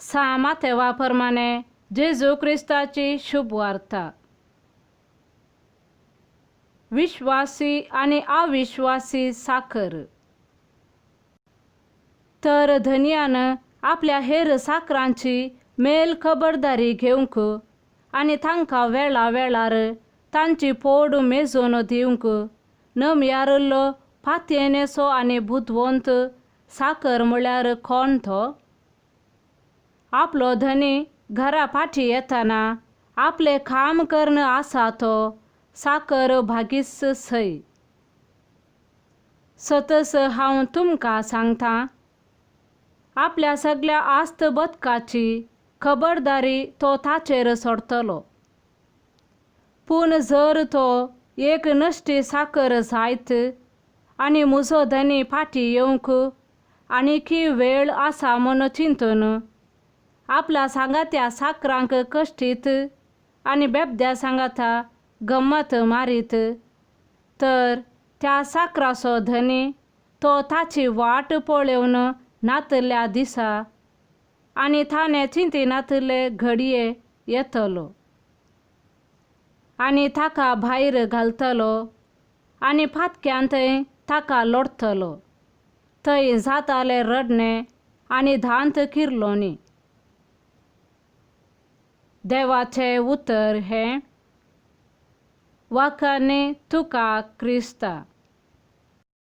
सां मातेवा प्रमाणे जेजू क्रिस्ताची शुभवार्ता. विश्वासी आनी अविश्वासी साखर. तर धनयान आपल्या हेर साकरांची मेल खबरदारी घेवंक आनी तांकां वेळा वेळार तांची पोड मेजून दिवंक नमयारिल्लो पातयेनेचो आनी बुदवंत साकर म्हळ्यार कोण तो? आपलो धनी घरा फाटी येतना आपलें काम करून आसा तो साकर भागीस सय. सतस हांव तुमकां सांगता, आपल्या सगल्या आस्त बदकाची खबरदारी तो ताचेर सोडटलो. पूण जर तो एक नश्टी साकर जायत आनी म्हजो धनी फाटी येवंक आनीकी वेळ आसा म्हूण चिंतून आपल्या सांगात्या साकरांक कश्टीत आनी बेबद्या सांगाता गम्मत मारीत तर त्या साकराचो धनी तो ताची वाट पळोवन नातल्या दिसा आनी ताणें चिंती नातले घडये येतलो आनी ताका भायर घालतलो आनी फातक्यान थंय ताका लोटतलो. थंय जातालें रडणें आनी दांत किरलोनी. देवाचें उतर हें. वाखाने तुका क्रिस्ता.